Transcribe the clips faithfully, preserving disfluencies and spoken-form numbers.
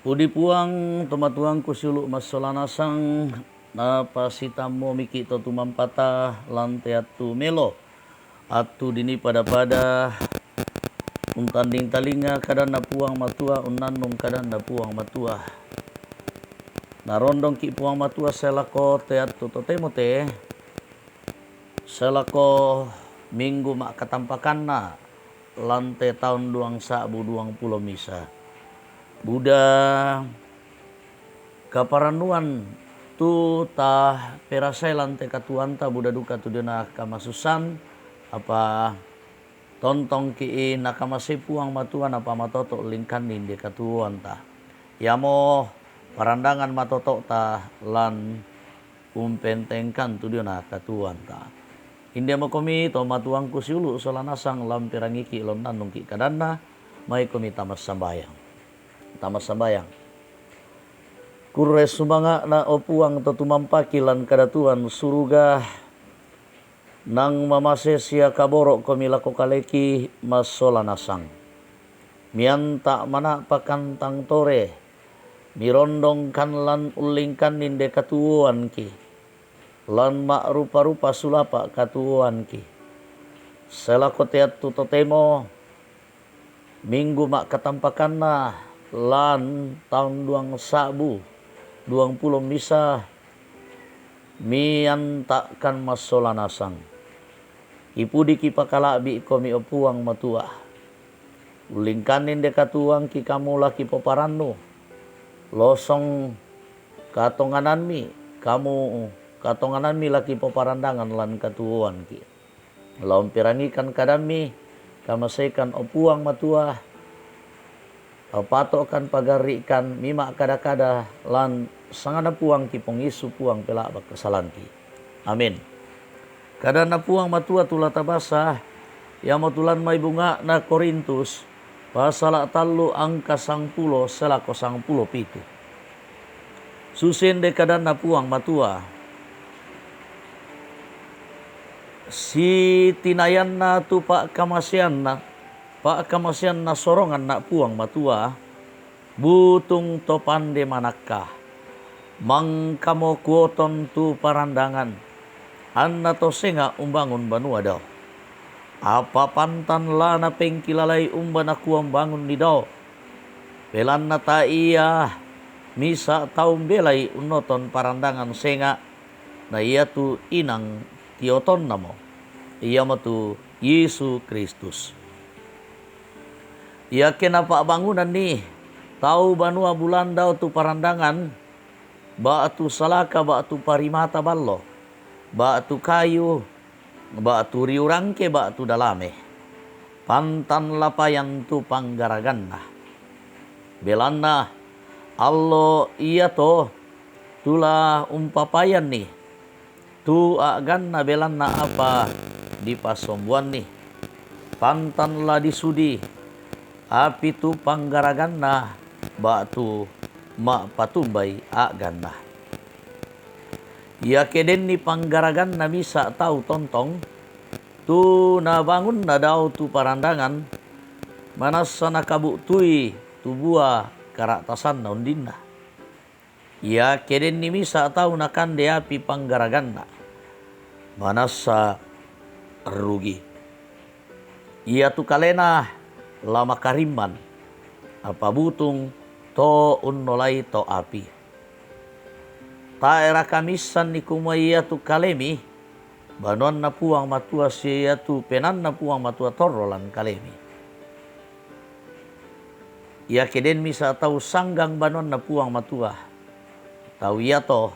Pudi Puang, tomatuangku siulu' massola nasang, napasitammo miki' to tumampata lan te attu melo, attu dini pada-pada untanding talinga kadanna Puang Matua, unnannung kadanna Puang Matua. Narondongki' Puang Matua sae lako te attu totemo te, sae lako minggu ma'katampakanna lan te taun duang sa'bu duang pulo misa. Buda kaparannuan tu taperasai lan te katuoanta, buda duka tu diona kamasussan, apa tontongki' nakamasei Puang Matua napamatoto' lingkanni inde katuoanta. Iamo parandangan matoto'ta lan umpentengkan tu diona katuoanta. Indemokomi tomatuangku siulu' sola nasang, la umperangiki' la unnannungki' kadanna, maikomi tamassambayang. Tamassambayang. Kurre sumanga'na, o Puang, to tumampaki lan kadatuan suruga, nang mamase sia kaboro'komi lako kaleki massola nasang. Mianta' mana'pakan tang tore, mirondongkan lan ullingkanni inde katuoanki, lan ma'rupa-rupa sulapa' katuoanki. Sae lako te attu totemo, minggu ma'katampakanna lan taun duang sa'bu duang pulo misa, mianta'kan massola nasang. Kipudiki' pakala'bi'komi, o Puang Matua. Ullingkanni inde katuoanki kamu la kipoparannu, losong katonganammi, kamu katonganammi la kipoparandangan lan katuoanki. La umperangikan kadammi kamaseikan, o Puang Matua, pato'kan, pagarri'kan, mima'kada-kada lan sanganna Puangki pongissu, Puang, pela'bak kasalangki. Amin. Kadanna Puang Matua tu la tabasa, iamotu lan mai bunga'na Korintus, pasala' tallu angka sangpulo sae lako sangpulo pitu. Susi inde kadanna Puang Matua, sitinayanna tu pa'kamaseanna, pa'kamaseanna soronganna Puang Matua, butung to pande manakka. Mangkamo kuoton tu parandangan, anna to senga' umbangun banua dao. Apa pantan la napengkilalai umba nakua umbangunni dao, belanna tae ia misa' tau umbelai unnoton parandangan senga', na iatu inang tiotonnamo, iamotu Yesu Kristus. Iake napa'bangunanni tau banua bulaan dao tu parandangan, ba'tu salaka, ba'tu parimata ballo, ba'tu kayu, ba'tu riurangke, ba'tu dalame, pantan la payan tu panggaraganna. Belanna allo iato tu la umpapayanni tu a'ganna, belanna apa dipassombuanni, pantan la disudi api tu panggaraganna ba'tu ma'patumbai a'ganna. Iake denni panggaraganna misa' tau tontong, tu nabangunna dao tu parandangan, manassa nakabu'tui tu bua kara'tasanna ondinna. Iake denni misa' tau nakande api panggaraganna, manassa rugi. Iatu kalena la makarimman, apa butung to unnolai to api. Tae'raka missanni kumua iatu kalemi banuanna Puang Matua, sia iatu penaanna Puang Matua torro lan kalemi? Iake den misa' tau sanggang banuanna Puang Matua, tau iato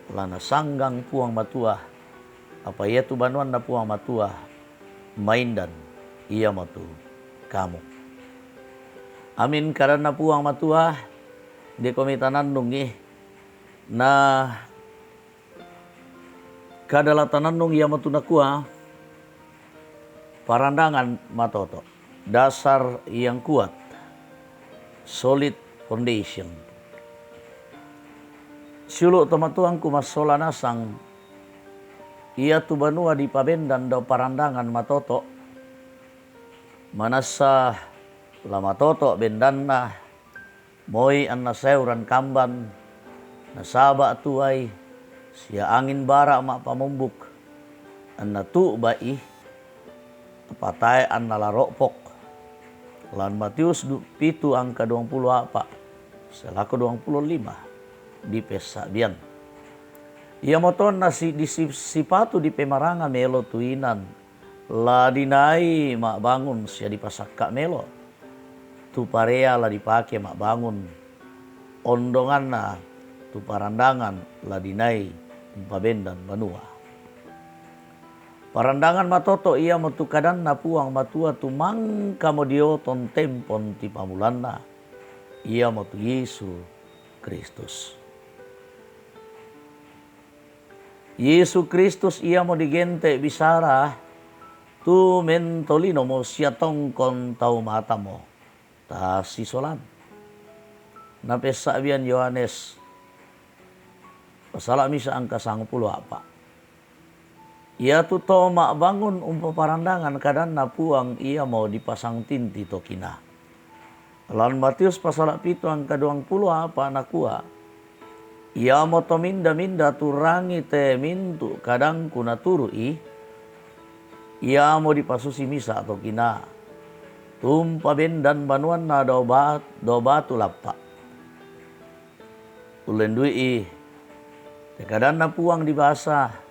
la nasanggang Puang Matua, apa iatu banuanna Puang Matua maindan, iamotu kamu. Amin. Kadanna Puang Matua, indekomi tanannungi, na kada la tanannung iamotu nakua, parandangan matoto', dasar yang kuat, solid foundation. Siulu' tomatuangku massola nasang, iatu banua dipabendan dao parandangan matoto', manassa la matoto' bendanna, Moi anna sae uran kamban, nasaba tuai, sia angin bara ma'pamumbuk, anna tu'ba'i, apatae anna la ro'pok. Lan Matius du-, pitu angka duangpulo a'pa', sia lako duangpulo lima, dipessa'bian. Iamoto anna si-, disi-, sipatu dipemaranga melo tu inan, la dinai ma'bangun sia dipasakka melo. Tu parea la dipake ma'bangun, ondonganna tu parandangan la dinai umpabendan banua. Parandangan matoto' iamo tu kadanNa Puang Matua tu mangkamo dioton tempon tipamulanna, iamotu Yesu Kristus. Yesu Kristus iamo digente' bisara, tu mentolinomo sia tongkon tau matamo, tasisolan. Napessa'bian Yohanes, pasala misa angka sangpulo a'pa'. Iatu to ma'bangun umpaparandangan kadanNa Puang iamo dipasangtinti to kina. Lan Matius pasala pitu angka duangpulo a'pa' nakua, iamoto minda-minda turangi te mintu' kadangKu naturu'i, iamo dipasusi misa to kina, tu umpabendan banuanna dao ba-, dao batu lappa'. Ullendui'i te kadanNa Puang dibasa,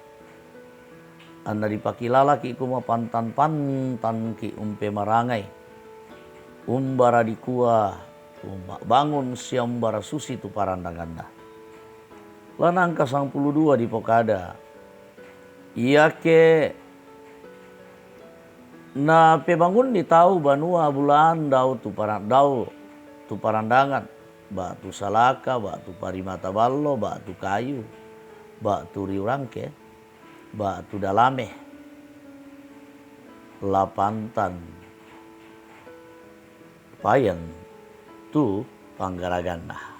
anna dipakilalaki' kumua pantan-pantanki' umpemarangai, umbara dikua umma'bangun sia umbara susi tu parandanganna. Lan angka sangpulo dua dipokada, iake napebangunni tau banua bulaan dao tu para-, dao tu parandangan, ba'tu salaka, ba'tu parimata ballo, ba'tu kayu, ba'tu riurangke, ba'tu dalame, la pantan payan tu panggaraganna.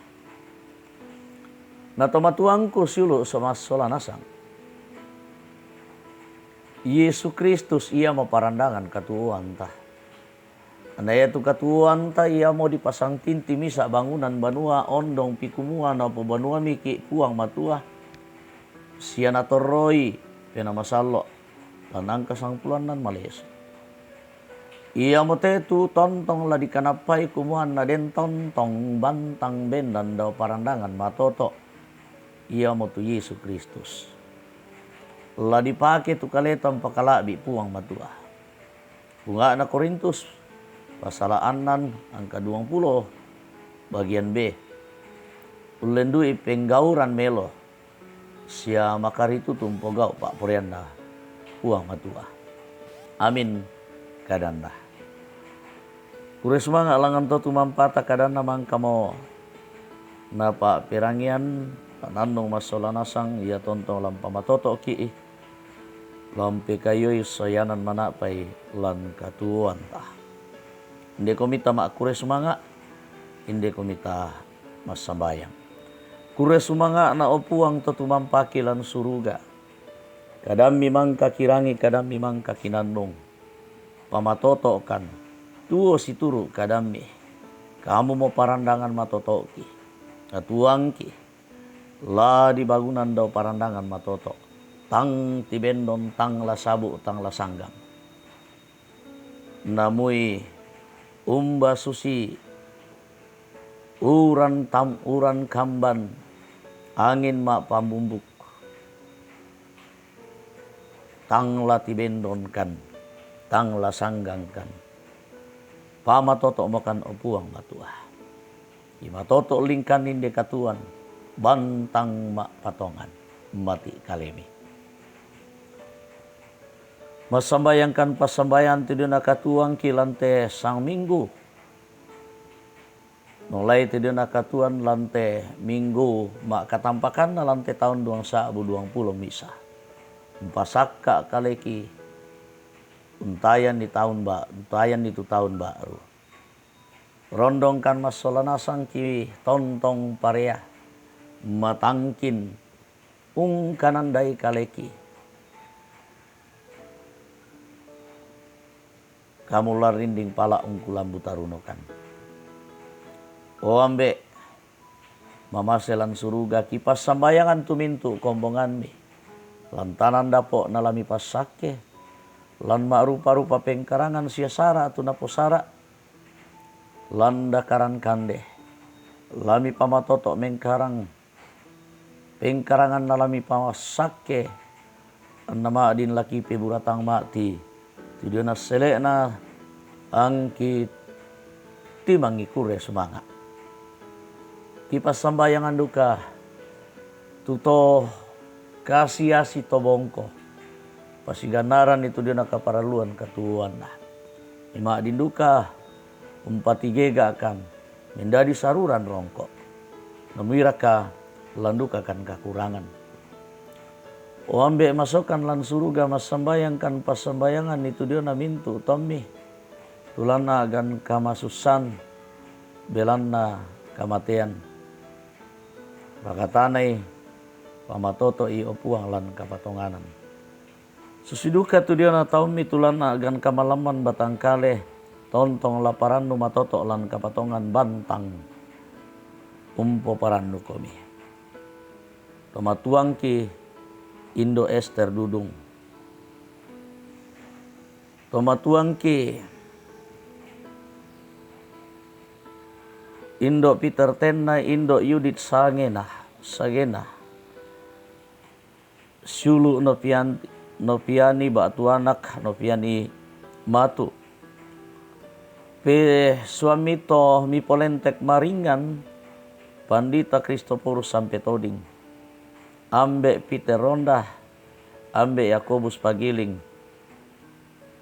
Na tomatuangku siulu' somassola nasang, Yesu Kristus iamo parandangan katuoanta. Na iatu katuoanta iamo dipasangtinti misa bangunan banua, ondong pikumua napobanuamiki' Puang Matua, sia natorroi Penaa Masallo', lan angka sangpulo annan malesu. Iamote tu tontong la dikanappai kumua anna den tontong bantang bendan dao parandangan matoto', iamotu Yesu Kristus. La dipake tu kaleta umpakala'bi' Puang Matua. Bunga'na Korintus, pasala annan angka duangpulo, bagian B. Ullendu'i penggauran melo, sia makaritu tu umpogau' pa'poraianNa Puang Matua. Amin, kadanNa. Kure sumanga' langngan to tumampata kadanNa mangkamo napa'perangian, panannung massola nasang ia tontong la umpamatoto'ki', la umpekayoi soyanan mana'pai lan katuoanta. Indekomita ma'kure sumanga', indekomita massambayang. Kure sumanga'na, o Puang, to tumampaki lan suruga. KadamMi mangka kirangi, kadamMi mangka kinannung. Pamatoto'kan, tuo situru' kadamMi. Kamumo parandangan matoto'ki, katuoangki, la dibangunan dao parandangan matoto', tang tibendon, tang la sabu', tang la sanggang. Namui umba susi uran tam-, uran kamban, angin ma'pamumbuk, tang la tibendonkan, tang la sanggangkan. Pamatoto'mokan, o Puang Matua. Imatoto' lingkan inde katuoan, bantang ma'patongan, mati' kaleMi. Massambayangkan passambayangan tu diona katuoangki lan te sang minggu. Nolai te diona katuoan lan te minggu ma'katampakanna lan te taun duang sa'bu duangpulo misa. Umpasakka' kaleki untayan ni taun ba-, untayan ni tu taun ba'ru. Rondongkan massola nasangki tontong parea, matangkin ungkanandai kaleki. Kamu la rinding pala' ungkulambu tarunokan. O Ambe', Mamase lan suruga, kipassambayangan tu mintu' kombonganmi, lan tanan dapo' na la mipassakke, lan ma'rupa-rupa pengkarangan sia sara' tu naposara', lan dakaran kande, la mipamatoto' mengkarang, pengkarangan na la mipassakke, anna ma'din la kipeburatang ma'ti, tu diona assele'na angki timangi kurre sumanga'. Kipassambayangan duka tu to kasi-asi to bongko, pasigannaranni tu diona kaparalluan katuoanna. Ma'din duka umpatigega'kan, mendadi saruran rongko'. Namuiraka lan dukakan kakurangan. O Ambe' masokan lan suruga, massambayangkan passambayanganni tu diona mintu' tommi, tu lanna a'gan kamasussan, belanna kamatean. Pakatanai, pamatoto'i, o Puang, lan kapatonganan. Susi duka tu diona taummi, tu lanna a'gan kamalamman batangkale, tontong la parannu matoto' lan kapatongan bantang umpoparannukomi. Tomatuangki Indo' Ester Dudung. Tomatuangki Indo' Peter Tenna, Indo' Yudit Sangena, Sagena. Siulu' Nopian-, Nopiani ba'tu anak Nopiani matu'. Pe suammi to mipolentek maringngan, Pandita Kristoporus Sampe Toding, Ambe' Peter Ronda, Ambe' Yakobus Pagiling,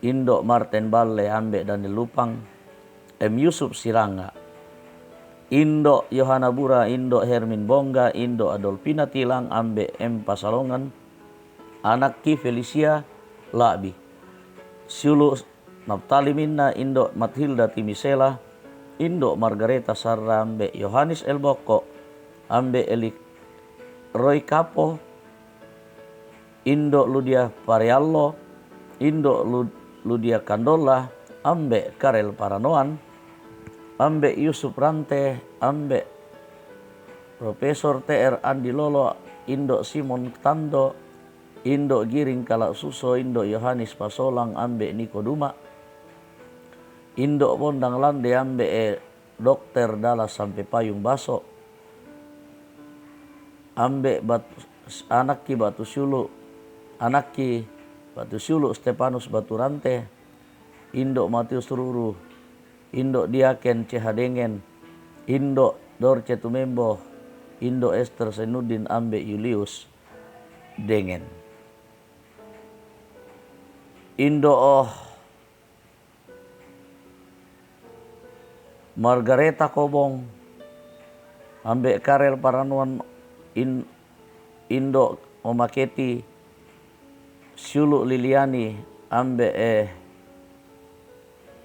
Indo' Marten Balle, Ambe' Daniel Lupang, M. Yusuf Siranga, Indo' Yohana Bura, Indo' Hermin Bongga, Indo' Adolfina Tilang, Ambe' M. Pasalongan, anakki Felicia La'bi. Siulu' Naftali Minna, Indo' Matilda Timisela, Indo' Margareta Sarra, Ambe' Yohanes L. Bokko, Ambe' Eli Roy Kapo, Indo' Ludia Pareallo, Indo' Lu-, Ludia Kandolla, Ambe' Karel Paranoan, Ambe' Yusuf Rante, Ambe' Profesor T R Andi Lolo, Indo' Simon Tando, Indo' Giring Kala Suso, Indo' Yohanes Pasolang, Ambe' Niko Duma, Indo' Bondang Lande, Ambe' e Dokter Dala Sampe Payung Baso, Ambe' Bat-, anakki Batu Siulu', anakki Batu Siulu' Stefanus Baturante, Indo' Matius Ruru, Indo' Diaken C H Dengen, Indo' Dorce Tumembo, Indo' Ester Senuddin, Ambe' Julius Dengen. Indo' oh Margareta Kobong, Ambe' Karel Paranuan, In-, Indo' Omaketi, Siulu' Liliani, Ambe' e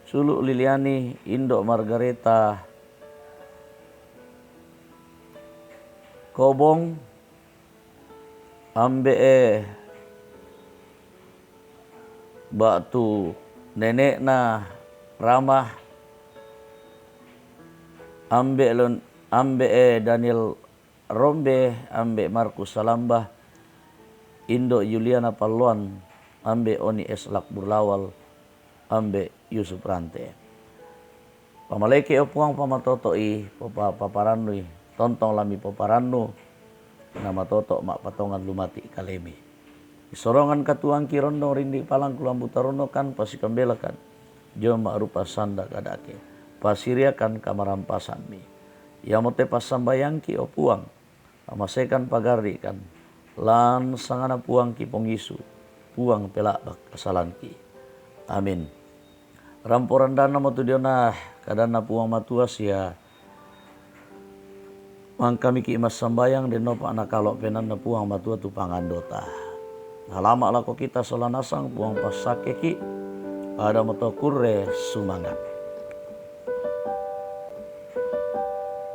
Siulu' Liliani, Indo' Margareta Kobong, Ambe' e ba'tu nene'na Rama, Ambe' Lon-, Ambe' e Daniel Rombe, Ambe' Markus Salamba, Indo' Juliana Palloan, Ambe' Oni S. Lakbur Lawal, Ambe' Yusuf Rante. Pamaleke, o Puang, pamatoto'i, papa-, paparannui, tontong la mipoparannu, namatoto' ma'patongan lumati' kalemi. Isorongan katuoangki rondong rindi' palang kulambu taronokan, pasikambelakan, dio ma'rupa sanda' kadake, pasiriakan kamarampasammi. Iamote passambayangki, o Puang, pamasekan, pagarri'kan, lan sangana Puangki pongisu', Puang, pela'bak kasalangki. Amin. Rampo randannamo tu diona kadanna Puang Matua sia mangkamiki' massambayang, dennopa nakalo' penaanna Puang Matua tu pangandota. Nalama' lako kita sola nasang, Puang passakkeki', adamo to kurre sumanga'.